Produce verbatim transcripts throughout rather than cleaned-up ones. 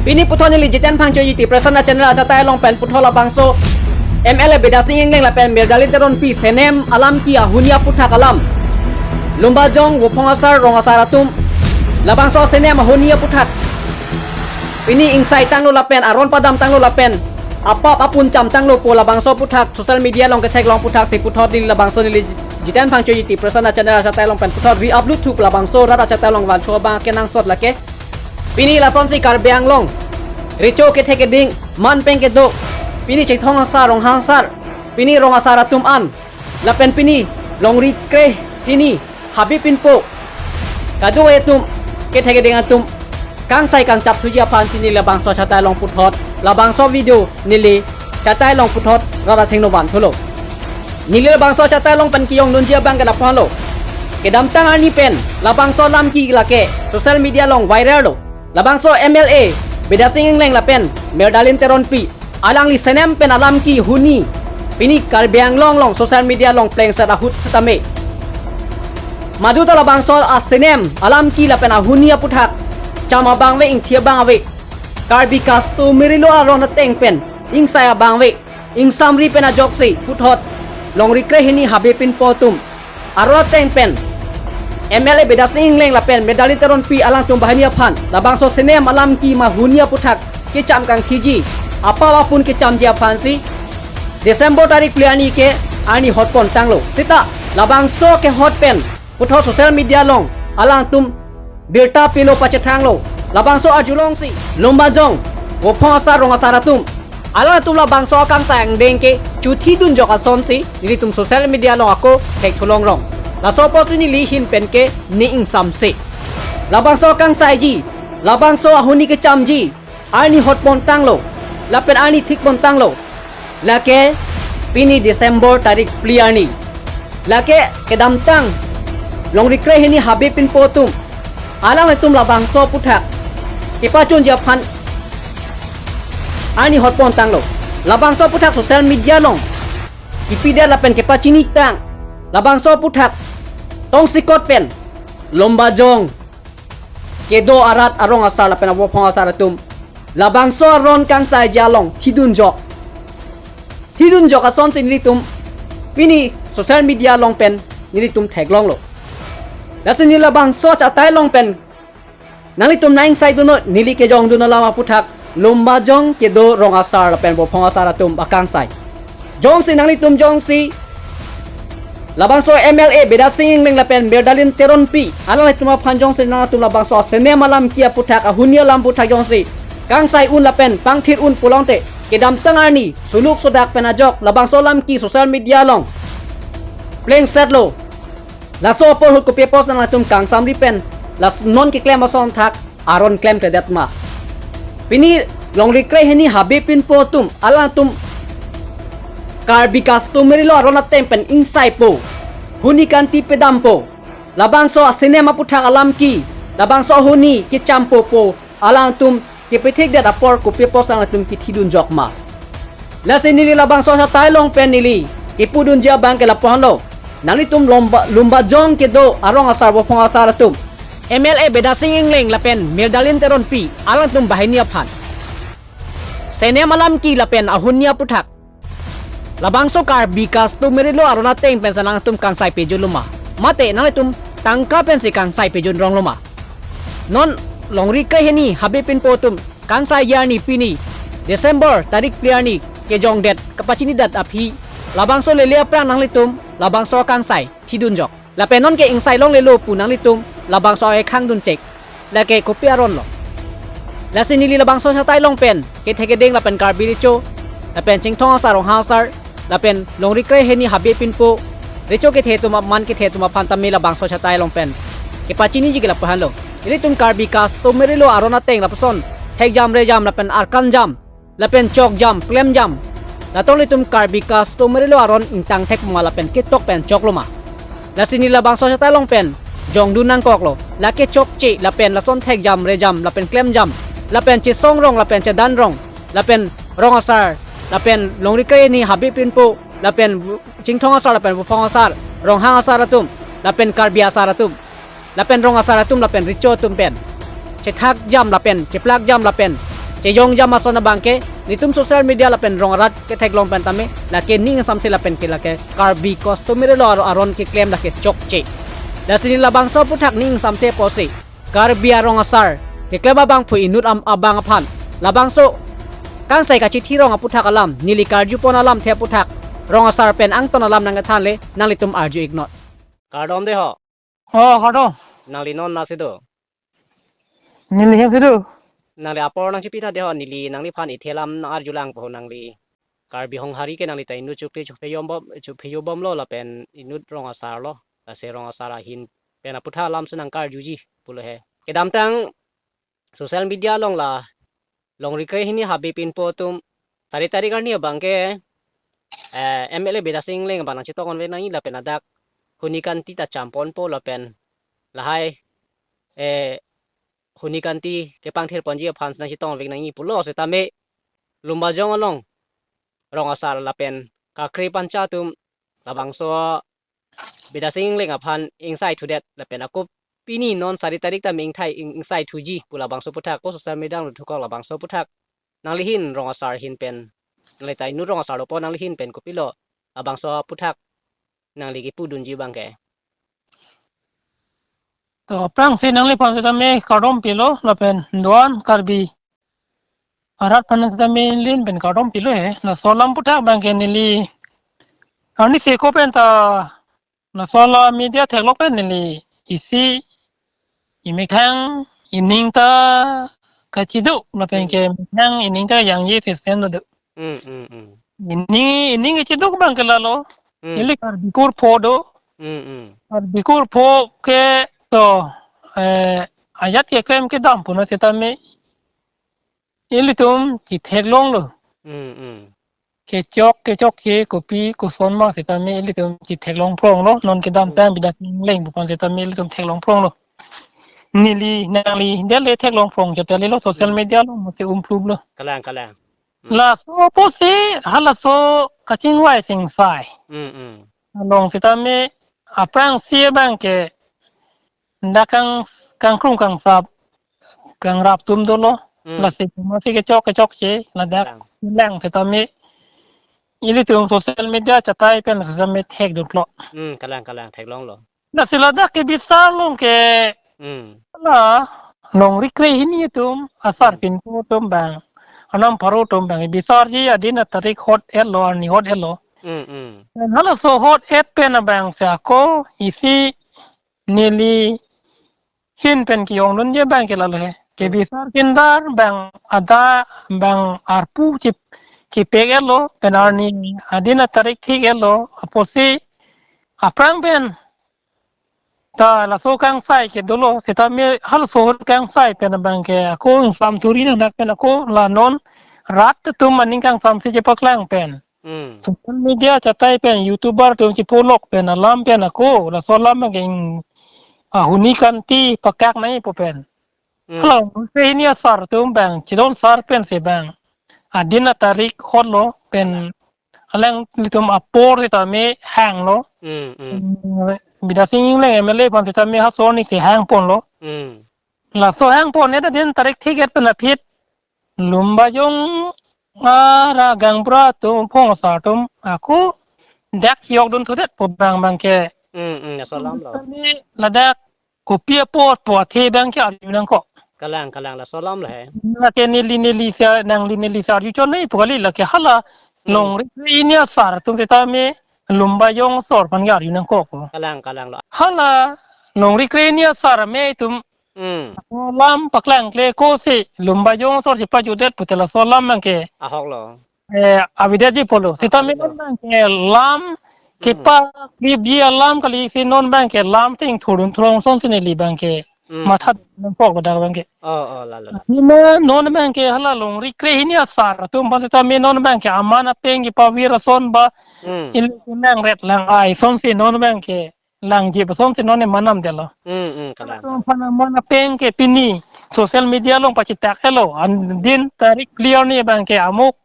Pini puthot neli Jiten Phangchoji Tiprasa na channel achatai along pen puthot labangso M L A Bidya Sing Engleng lapen Mirdalin Teronpi senem alam ke ahuni aputhak alam Lumbajong, Vophong Asar, Rong Asar atum labangso senem ahuni aputhak pini ingsai tanglo lapen aron padam tanglo lapen apap apun cham tanglo pu labangso aputhak social media along ketheklong aputhak si puthot neli labangso neli Jiten Phangchoji Tiprasa na channel achatai along pen puthot re-upload thu pu labangso rat achatai along vanthu abang kenangsot lake. Pini lasonsi Karbi Anglong recho kethe keding man pen kedo, pini Chinthong Asar, Ronghang Asar, pini Rong Asar atum an lapen pini longri krehini Habe Pinpo kado atum kethe keding atum kangsai kangchap thuji aphan si neli labangso achatai along puthot labangso video neli achatai along puthot rat athengno vanthulo. Neli labangso achatai along pen kejongdunji abang ke lapuhanlo. Kedamtang arni pen labangso alam ke lake social media along viral lo. Labangso M L A Bidya Sing Engleng lapen Mirdalin Teronpi alangli senem pen alam ke huni pini Karbi Anglong along social media along plengset ahut setame. Madu ta labangso asenem alam ke lapen ahuni aputhak cham abang ave, ingthi abang ave, Karbi customary law aron ateng pen ingsai abang ave, ingsamri pen ajoksi puthot longri krehini Habe Pinpo atum aron ateng pen M L A Bidya Sing Engleng lapen Mirdalin Teronpi alangtum banghini aphan labangso senem alam ke ma huni aputhak kecham kangthiji apap apun kechamji aphan si December tarik phli arni ke arni hot pon tanglo. Seta labangso kehot pen puthot social media along alangtum birta pilo pachethanglo. Labangso arjulongsi Lumbajong, Vophong Asar, Rong Asar atum alangtum labangso akangsai angdeng ke chuthi dunjok asonsi nelitum social media along ako thekthulong rong. Laso apotsi neli ahin pen ke ning ingsamse. Labangso akangsaiji, labangso ahuni kechamji arni hot pon tanglo lapen arni thik pon tanglo. Lake pini December tarik phli arni. Lake kedamtang longri krehini Habe Pinpo atum alanglitum labangso aputhak kepachunji aphan arni hot pon tanglo. Labangso aputhak social media along kipidet lapen kepachini tang. Labangso aputhak tongsekot pen Lumbajong kedo arat a-Rong Asar lapen a-Vophong Asar atum labangso aron kangsaiji along thidunjok, thidunjok asonsi nelitum pini social media along pen nelitum theklonglo. Lasi neli labangso achatai along pen nanglitum nang ingsai dunnon, neli kejongdun alam aputhak Lumbajong kedo Rong Asar lapen Vophong Asar atum akangsai. Jongsi nanglitum jongsi labangso M L A Bidya Sing Engleng lapen Mirdalin Teronpi alanglitum aphan jongsi nangtum labangso asenem alam ke aputhak, ahuni alam aputhak jongsi kangsai un lapen pangthir un pulote, kedamtang arni suluk sudak pen ajok labangso alam ke social media along plengsetlo. Laso apor ahut kopi apotsi nangtum kangsamri pen las non keklem ason thak aron klemkledet ma? Pini longri krehini Habe Pinpo atum alangtum Karbi customary law aron ateng pen ingsaipo, huni kanti pedampo, labangso asenem aputhak alam ke, labangso ahuni kechampo pu alangtum kepethikdet apor kopi apotsi alangtum kethidunjok ma? Lasi neli labangso achatai along pen neli kepudunji abang ke lapuhanlo. Nanglitum Lumba, Lumbajong kedo a-Rong Asar, Vophong Asar atum, M L A Bidya Sing Engleng lapen Mirdalin Teronpi alangtum banghini aphan senem alam ke lapen ahuni aputhak labangso Karbi customary law aron ateng pensi nangtum kangsai pejunlo ma? Mate nanglitum tangka pensi kangsai pejun ronglo ma? Non longri krehini Habe Pinpo atum kangsaiji arni pini December tarik phli arni kejongdet kapachinidet aphi labangso lele aphrang nanglitum labangso akangsai thidunjok. Lapen non ke ingsai longlelo pu nanglitum labangso akhang dunchek. Lake kopi aronlo? Lasi neli labangso achatai along pen kethe keding lapen Karbi recho lapen Chinthong Asar, Ronghang Asar lapen longri krehini Habe Pinpo recho kethe atum, man kethe atum aphan tame labangso achatai along pen kepachiniji ke lapuhanlo. Ilitum Karbi customary law aron ateng lapuson thekjam rejam lapen arkanjam lapen chokjam klemjam, latum ilitum Karbi customary law aron ingtang thek ma lapen ketok pen choklo ma? Lasi neli labangso achatai along pen jongdun nangkoklo. Lake chokche lapen lason thekjam rejam lapen klemjam lapen chesong rong lapen chedan rong lapen Rong Asar lapen longri krehini Habe Pinpo lapen Chinthong Asar lapen Vophong Asar, Ronghang Asar atum lapen Karbi Asar atum lapen Rong Asar atum lapen recho atum pen chethakjam lapen cheplakjam lapen chejong jam ason abangke, nelitum social media lapen rong arat ketheklong pen tame, lake ning samse lapen ke lake Karbi customary law aro aron keklem lake chokche. Lasi neli labangso aphuthak ning samse pusi, Karbi arong asar keklem abangphu inut am abang aphan, labangso kangsai kachithi rong aphuthak alam, neli karjupon alamthe aphuthak, rong asar pen angton alam nangkethan le, nanglitum arju iknot. Kardom de ho. Oh, kardom. Nangli non nasi do? Neli hem si do. Nangli apor nangchipitha de ho, neli nangliphan ithe alam nang-arjulang po, nangli Karbi Honghari ke nangli ta inut chukri chuphe yom bom, chuphe yo bomlo lapen inut rong asar lo. Lasi rong asar ahin pen aphutha alam si nangkarjuji pulo he. Kedamtang social media along la longri kre hini Habe Pinpo atum sari tarik arni abangke, eh, M L A Bidya Sing Engleng abang nangchetong onve nangji lapen ladak Huni Kanti ta champonpo lapen lahai, eh, Huni Kanti kepangthir ponji aphan si nangchetong vek nangji pulo setame Lumbajong along rong asar lapen kakre pancha atum labangso Bidya Sing Engleng aphan ingsai thudet lapen ako pini non sari tarik ta mingthai ing-, ingsai thuji pu labangso aphuthak ako social media lo thukok labangso aphuthak. Nangli hin rong asar hin pen, nangli ta inut rong asar lo po, nangli hin pen kopilo labangso aphuthak nangli kipudunji abangke? To aphrangsi nangliphan setame kardom pilo lapen doan Karbi arat aphan setame lin pen kardom pilo he. Laso alam aphuthak abangke neli arni seko pen ta laso la media theklong pen neli isi imethang ining ta kachiduk lapen ke methang ining ta yangji system do. Hmm, hmm, hmm. Ining, ining kachiduk abangke lalo. Hmm. Ili Karbi kurpho do. Hmm, hmm. Karbi kurpho ke to, eh, ajat keklem kedam pu na setame ilitum chitheklonglo. Hmm, hmm. Kechok, kechokche kopi koson ma setame ilitum chitheklong pronglo. Non kedamtang Bidya Sing Engleng pu aphan setame ilitum theklong pronglo. Neli, nangli, dele theklong prong chot le lo social media lo, masi umplumlo. Kalang, kalang. Hmm. Laso pusi, halaso kachingvai singsai. Hmm, hmm. Along setame aphrangsi abangke dak kang, kangkrung kangsap kangrap atum dolo. Hmm. Lasi masi kechok kechokche ladak. Kalang. Lang setame ilitum social media chatai pen setame thekdunlo. Hmm, kalang, kalang, theklonglo. Lasi ladak ke bisar long ke Hmm. La longri kre hini atum asar Hmm. Pinpo atum abang, anam pharo atum abang bisarji adin atarik hot-etlo, arni hot-etlo. Hmm, hmm. Halaso hot-et pen abang si ako isi neli hin pen kiyongdunji abangke lalo he. Hmm. Kebisar kindar abang ada abang arpu chip, chipek-etlo pen Hmm. Arni adin atarik thik-etlo apotsi aphrang pen ta laso kangsai ke dolo, setame halaso ahut kangsai pen abangke ako ingsam thuri nangnak pen ako la non rat atum aning kangsam si chepaklang pen. Hmm. Social media chatai pen, YouTuber atum chepholok pen alam pen ako laso alam abangke ing-, a Huni Kanti pakak nangjipo pen. Hmm. Hala, hini asar atum abang, chidon sar pensi abang adin atarik hotlo pen Alang. Alanglitum apor setame hanglo. Hmm, hmm. Hmm, Bidya Sing Engleng M L A aphan setame halaso arnisi hangponlo. Hmm. Laso hangpon-et adin tarik thik-et pen aphi Lumbajong ara gaonbura atum, Phongsa atum ako dak chiyokdun thudetpo abang abangke. Hmm, hmm, laso alamlo. Setame ladak kopi apotpo athe abangke arju nangkok. Kalang, kalang, laso alamlo he. Lake neli, neli sa, nangli neli sa arju chot nangjipo kali, lake hala Hmm. longri kre hini asar atum setame Lumbajong asor aphan ke arju nangkok. Kalang, kalanglo. Hala longri kre hini asar amei atum Hmm. alam paklangkle ako si Lumbajong asor si pajutdet pute laso alam abangke ahoklo. Eh, avedetji pulo. Setame Ahoklo. Non abangke lam Hmm. kepaklipji alam kali si non abangke lam ting thurun thurong asonsi neli abangke Hmm. matha nangkok ladak abangke. Oh, oh, lalo. Nima non abangke hala longri kre hini asar atum aphan setame non abangke aman apeng kepavir ason ba Hmm. ili nangret lang ai asonsi non abangke langji asonsi non ne manam detlo. Hmm, hmm, kalang. Latum aphan aman apeng ke pini social media along pachitak-etlo. Adin tarik clear ni abangke amuk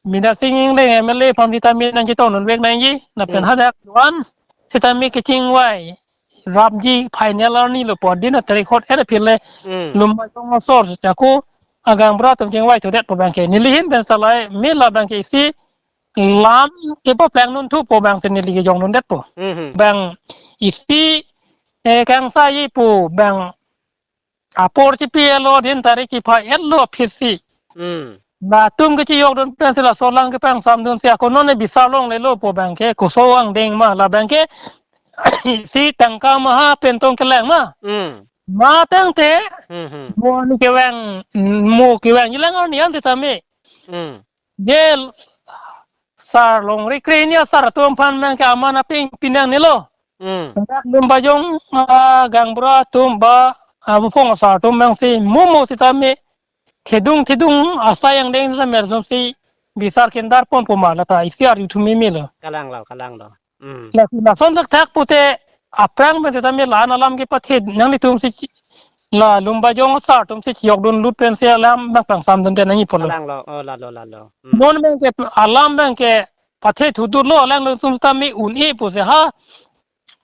Bidya Sing Engleng M L A aphan setame nangchetongdun vek nangji. Lapen Hmm. hadak doan setame kechingvai rapji final arni lo po, adin atarik hot-et aphi le Hmm. Lumbajong asor si ako agaonbura atum chingvai thudetpo abangke neli ahin pen salai me la abangke isi lam kepapleng dunthupo abangsi neli kejong dundetpo. Mhm. Abang isi, eh, kangsaji pu abang apor chipi-etlo, din tarik kipha-etlo aphi si. Hmm. Latum kechijokdun pensi laso alam kepangsam dunsi ako non ne bisar longlelo pu abangke koso angdeng ma la abangke isi tangka maha pen tong kelang ma. Hmm. Ma tangte, hmm, hmm, mo ni kevang, mo kevangji lang arni an sitame. Hmm. Je sar longri kre hini asar atum aphan abangke aman apeng pinangnelo. Hmm. Dak Lumbajong, ah, gaonbura atum ba, ah, Bupong asar atum abangsi momo sitame thedung thedung asai angdeng sitame ersomsi bisar kindar ponpo ma lata isi arju thu memelo. Kalanglo, kalanglo. Hmm. La, lason thakthak pute aphrang pen sitame la-an alam kepathe nanglitum si chi-, la Lumbajong asar atum si chijokdun lut pensi alam abang pangsam dunde nangji pulo. Kalanglo, oh, lalo, lalo. Hmm. Non abangke alam abangke pathe thudunlo, alanglitum sitame un-e pusi ha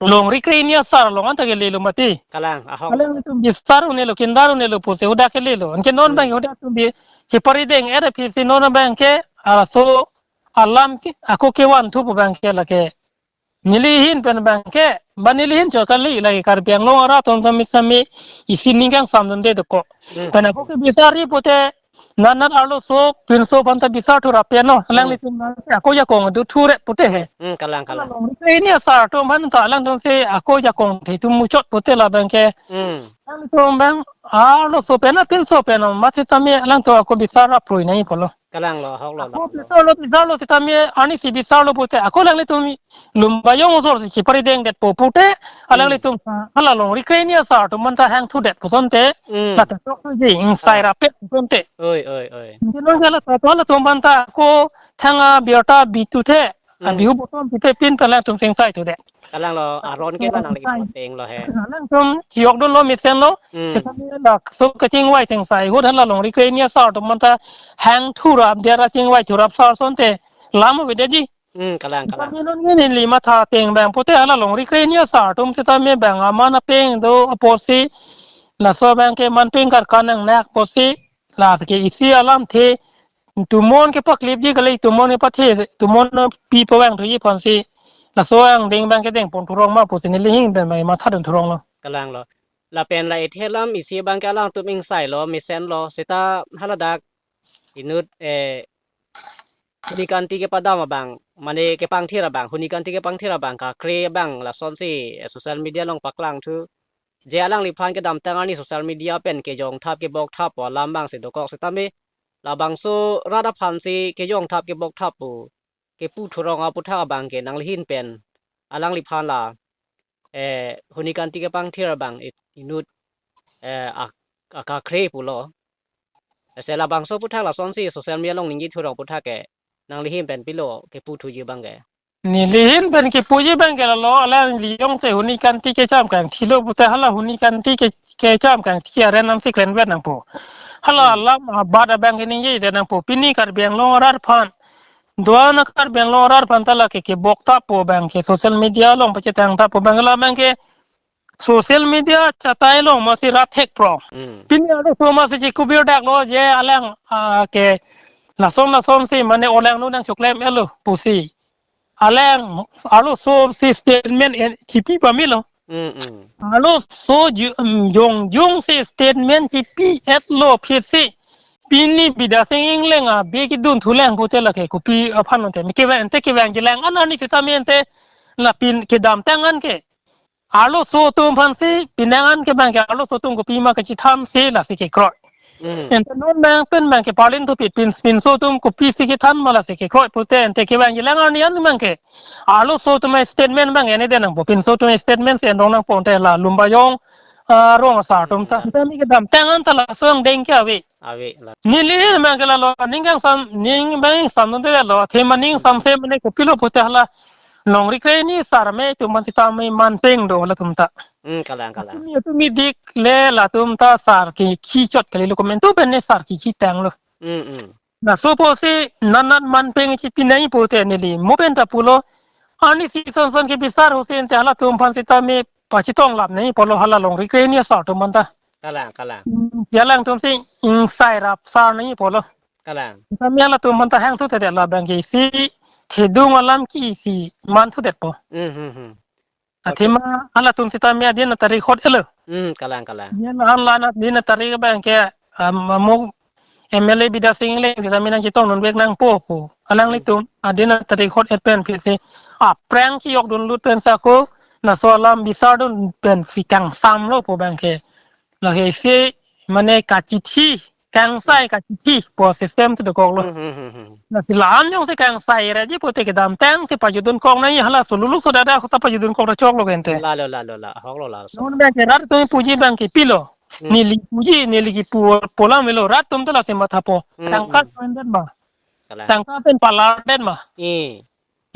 longri kre hini asar along anta kelelo mati. Kalang, ahok. Alanglitum bisar un-elo, kindar un-elo pusi hadak kelelo. Anke non, hmm, abang hadak atum bi chipari deng-et aphi si non abangke, ah, laso alam ke, ako kevan thupo abangke lake neli ahin pen abangke, ba neli ahin chot kali, lake Karbi Anglong arat atum tame tame isi ning kangsam dunde dokok. Hmm. Pen ako kebisarji pute, nat nat arloso pinso aphanta bisar thurap pen non. Hmm. Alanglitum ako ajakong do thuret pute he. Hmm, kalang, kalang. Along kre hini asar atum aphanta alangtum si ako ajakong the tum muchot pute la abangke. Hmm. Alanglitum abang arloso pen non pinso pen non ma sitame alangtum ako bisar aproinai pulo. Kalanglo, ahoklo, ako lo, lo. Bisarlo, bisarlo sitame arnisi bisarlo pute ako alanglitum Lumbajong asor si chipari dengdetpo pute, hmm, alanglitum hala longri kre hini asar atum aphanta hang thudetpo asonte, hmm, lata chokji ingsai, ah, rapet asonte. Oi, oi, oi. Anke non jala ta to halatum aphanta ako thang abirta bithu the, hmm, abihu botom pipe pin pen alangtum chingsai thudet. Kalanglo, aron ke la nangli poteng lo he. Alangtum chijokdunlo mesenlo. Hmm. Sitame laso kachingvai chingsai ahut hala longri kre hini asar atum aphanta hang thurap dia ra chingvai thurap asar asonte lam avedetji. Hmm, kalang, kalang. Sitame non neli matha ateng abang pute hala longri kre hini asar atum sitame abang aman apeng do apotsi laso abangke manpeng karkan nangnak apotsi lake isi alamthe tomon kepaklipji kali, tomon kepathe, tomon pipo abang thuji aphansi laso angdeng abangke dengpon thurong ma pusi neli ahin pen abang mathadun thuronglo. Kalanglo. Lapen la ethe alam isi abangke alangtum ingsailo, mesenlo, seta haladak inut, eh, huni kanti kepadam abang, mane kepangthir abang, huni kanti kepangthir abang kakre abang lasonsi, eh, social media along paklang thu. Je alangliphan kedamtang arni social media pen kejongthap kebokthappo alam abangsi dokok sitame labangso rat aphansi kejongthap kebokthappo kepu thurong aputhak abangke nangli ahin pen alangliphan la, eh, huni kanti kepangthir abang it-, inut, eh, ak-, akakre pulo. Lasi labangso aputhak lasonsi social media along ningje thurong aputhak ke nangli ahin pen pilo kepu thuji abangke. Neli ahin pen kepuji abangke lalo, alangli jongsi huni kanti kecham kangthilo pute hala huni kanti ke, kecham kangthi aren ansi klemvet nangpo. Hala, hmm, alam abat abangke ningjedet nangpo. Pini Karbi Anglong arat aphan, do-an a-Karbi Anglong arat aphanta lake kebokthappo abangke social media along pachetangthappo abang la abangke social media chatai along masi rat thek pro. Hmm. Pini arloso masi chikubir daklo je alang, ah, ke lason lasonsi mane olangno nangchoklem-etlo pusi. Alang arloso si statement en chipi pamelo. Hmm, hmm. Arloso ju-, um, jongjongsi statement chipi-etlo aphi si pini Bidya Sing Engleng abe kedun thulang pute lake kopi aphan ante. Mi kevang ante kevangji lang an arni sitame ante la pini kedamtang an ke arloso atum aphansi pinang an ke abangke arloso atum kopima kachethansi lasi kekroi. Hmm. Ante non abang pen abangke parlin thupit pin, pinso atum kopisi kethan ma lasi kekroi pute ante kevangji lang arni an abangke arloso atum statement abang en-edet nangpo, pinso atum statement si en-rong nangpo ante la Lumbajong, ah, rong asar atum ta. Hmm. Ante mi kedamtang an ta laso angdeng ke ave. Ave la. Neli ahin abangke lalo, ning kangsam, ning abang ingsamdundelo, athema ning, hmm, ingsamse mane kopilo pute hala longri kre hini asar me atum aphanta sitame manpeng do latum ta. Hmm, kalang, kalang. Tumi, tumi dik le latum ta sar ke kichot kalilo komantu pen ne sar ke kitanglo. Hmm, hmm. Laso apotsi nat nat manpeng chipinai pute neli mo pen ta pulo. Arnisi son son kebisar ahutsi ante halatum aphan sitame pachitong lap nangji pulo hala longri kre hini asar atum aphanta. Kalang, kalang. Hmm, Jalang atum si ingsai rap sar nangji pulo. Kalang. Tame halatum aphan ta hangthudet la abang ke isi thedung alam ke isi manthudetpo. Hmm, hmm, hmm. Athema halatum sitame adin atarik hot-etlo. Hmm, kalang, kalang. Yen han la adin atarik abang ke, um, amuk M L A Bidya Sing Engleng sitame nangchetongdunvek nangpo pu. Alanglitum adin atarik hot-et pen pisi aphrang kejokdunlut pen sako laso alam bisardun pensi kangsamlo pu abang ke. Lake isi mane kachithi, kangsai kachithi pu system ta dokoklo. Hmm, hmm, hmm, hmm. Lasi la-an jongsi kangsai raji pute kedamtangsi pajutdunkok nangji, halaso lulu so dada kota pajutdunkok ta choklo gente. Lalo, lalo, la, ahoklo laso. Non abang ke rat atum puji abang ke pilo. Hmm. Neli puji, neli kipu pu alam avelo, rat atum ta lasi mathapo. Hmm, tangka hmm. Pen det ma. Kalang. Tangka pen palar det ma. Eh.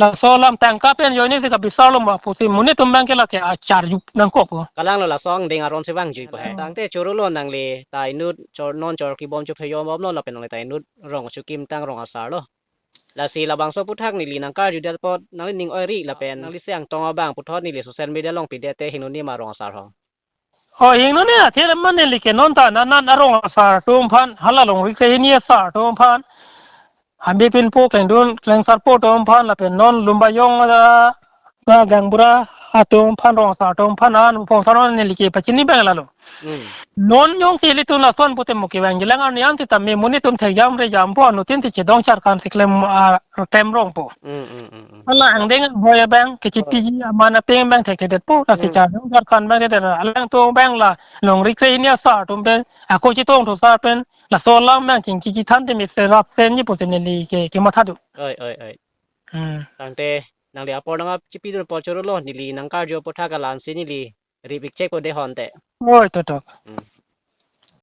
Laso alam tangka pen ajoine si kabisarlo ma pusi monit atum abang ke lake achar jup nangkokpo. Kalanglo, laso angdeng aron si vangjuipo he. Kalang. Tangte choro lo nangli ta inut chor non chor kibom chuphe jombomlo lapen nangli ta inut rong chukimtang rong asarlo. Lasi labangso aphuthak neli nangkarjudet apot nangli ning oiri lapen nangli si angtong abang puthot neli social media along pidet te hingnone ma rong asar ho? Oh, hingnone athe mane neli ke non ta nan nan arong asar atum aphan, hala longri krehini asar atum aphan, Hambi Pinpo Klengdun Klengsarpo atum aphan lapen non Lumbajong ada, na Gangbura atum aphan, rong asar atum aphan, an phongsar non neli ke pachini abang lalo. Hmm. Non jongsi ilitum lason pute mo kevang jilang arni an sitame monit atum thekjam rejampo, anuttin si chedong charkan si klem, ah, klem rongpo. Hmm, hmm, hmm, hmm. Hala angdeng ahoi abang kechipiji aman apeng abang thekthedetpo, lasi Hmm. chedong charkan abang thekthedet, alangtum abang la longri krehini asar atum pen ako chetongthu sar pen laso alam abang chingki chethan te mese rap senji pusi neli ke kemathadun. Oi, oi, oi. Hmm. Tangte nangli apor nangchipidun apor choro lo, neli nangkarju aphuthak alansi neli rip-ik chekpo dei honte. Oi, to, to. Hmm.